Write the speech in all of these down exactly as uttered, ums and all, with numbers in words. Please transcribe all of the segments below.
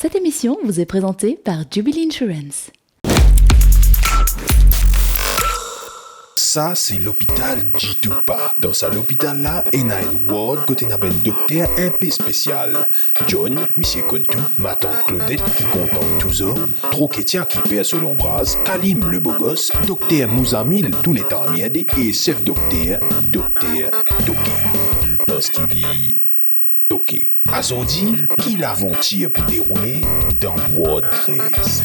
Cette émission vous est présentée par Jubilee Insurance. Sa se lopital Jitupa. Dan sa lopital la, ena enn ward kot ena bann dokter inpe spesial. John, misie konn tou, matant Claudette ki kontan tou zom, Troketia ki per so lonbraz, Kalim le bogos, dokter Mouzamil tou letan anmerde e sef dokter, dokter Toke. Parski li toke. Azordi, ki lavantir pou deroule dan ward trez?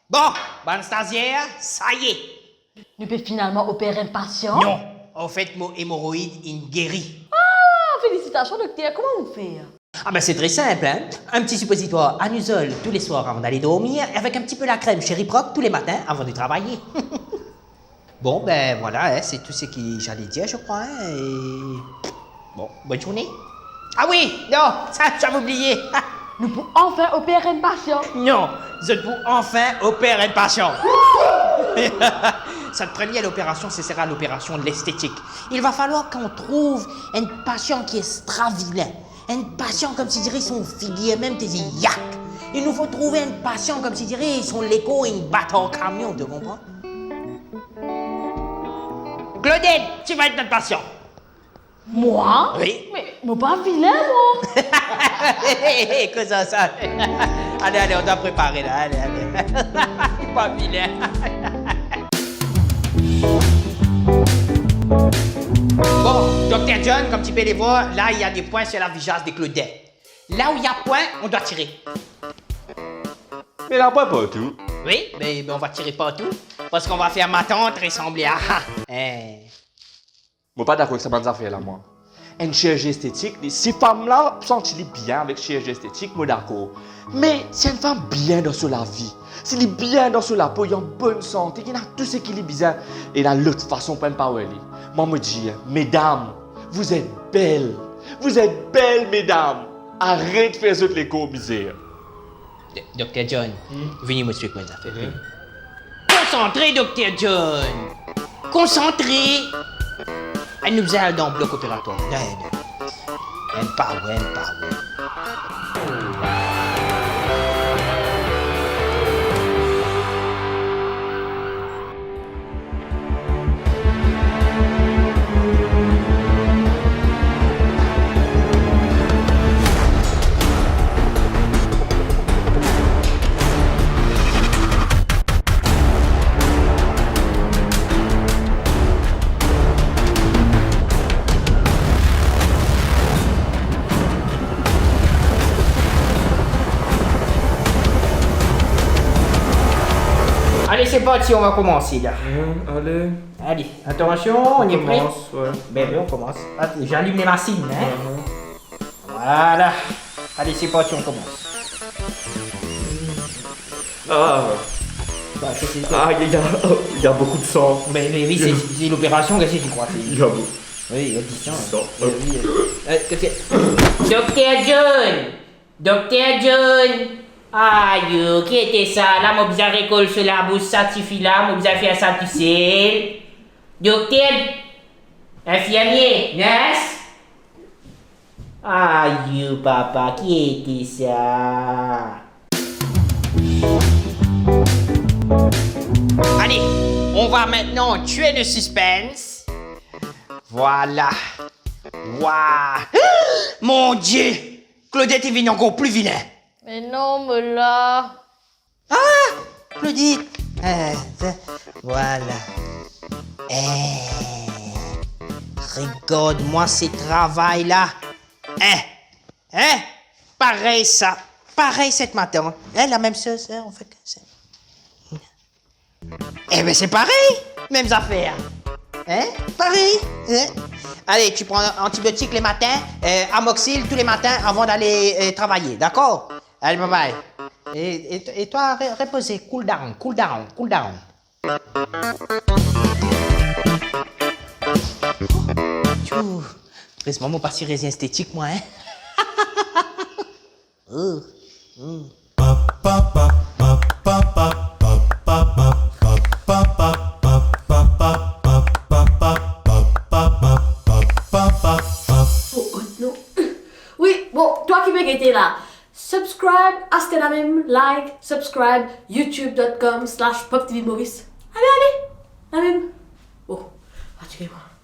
Bon, bann stazier, saye. Nou pe finalman oper enn pasian? Non, anfet mo emoroid inn geri. Ah, felisitasion dokter, kouma ou fer? Ah ben, se tre sinp, hein. Enn ti sipozitwar anizol tou le swar avan dale dormi, e avek enn ti pe lakrem Cherry Proc tou le matin avan de travay. Bon, ben voilà, hein, c'est tout ce que j'allais dire, je crois, hein, et bon, bonne journée. Ah oui, non, sa, j'avais oublié. Nou pou anfin oper enn pasian. Non, zot pou anfin oper enn pasian. Cette première opération, ce sera l'opération l'esthétique. Il va falloir qu'on trouve un patient qui est extra vilain. Enn pasian koumsi dire son figir mem, to dir yak. Il nous faut trouver un patient koumsi dire son lekor enn batar kamion, to konpran? Claudette, tu vas être notre patient. Moi? Oui. Me mo pa vilin, mwa. Kouma sa? Allez, allez, on doit préparer là, allez, allez. Pa vilin. Bon, Docteur John, comme tu peux le voir, là, il y a des points sur la visage de Claudette. Là où il y a point, on doit tirer. Me ena pwin partou. Oui, mais, mais on va tirer partout, parce qu'on va faire ma tante ressembler à... Hein. Mo pa dakor ek sa bann zafer la, mwa. Enn chirurgie esthétique, li, si fam la santi li bien avek chirurgie esthétique, mo dakor. Me si enn fam bien dan so lavi, si li bien dan so lapo, li an bonn sante, li ena tou seki li bizin, e ena lot fason pou enn pa wer li. Mwa, mo dir, medam, vous êtes belles. Vous êtes belles, mesdames. Aret fer zot lekor mizer. Do-, Docteur John, hmm? Vini, mo explique enn zafer. Mhm. Konsantre, Docteur John. Konsantre. Enn nou bizin al dan blok operatwar. Non, non. Enn pa wer, enn pa wer. Allez, c'est parti, on va commencer là. Hein, allez. Allez, attention, on est prêt? On commence, ouais. Ben, ben, on commence. Attends, j'allume les machines, hein. Mhm. Voilà. Allez, c'est parti, on commence. Ah. Bah, c'est, c'est... Ah, il y a, il y a beaucoup de sang. Mais, mais oui, c'est, c'est l'opération, qu'est-ce que tu crois? Il y a beaucoup. Oui, il y a du sang. Du sang. Euh, oui, euh, euh, qu'est-ce que... Docteur John! Docteur John! Ayo, ki ete sa la? Mo bizin rekol so labous sa tifi la, mo bizin fer sa tousel. Dokter, infirmie, nurse? Ayo papa, ki ete sa? Allez, on va maintenant tuer le suspense. Voilà. Waouh! Mon Dieu! Claudette, li vinn ankor pli vilin. Me non, mo la. Ah, Claudette. Eh, voilà. Eh, regarde-moi ce travail-là. Eh, eh, parey sa. Parey set matant. Eh, la mem soz, hein, on fait que ça. Eh ben, c'est pareil. Mem zafer. Hein? Pareil. Hein? Allez, tu prends antibiotique le matin, euh, amoxyl tous les matins avant d'aller, euh, travailler, d'accord? Allez, bye bye. Et, et, et toi, re-, reposer, cool down, cool down, cool down. Rezman mo pa chirurgien estetik mwa, hein. Oh, hmm. Oh, oh, non. Wi, bon, twa ki pe gete la, subscribe, aster la mem, like, subscribe, youtube dot com slash pop T V Maurice. Ale, ale, la mem. Oh, fatige mwa.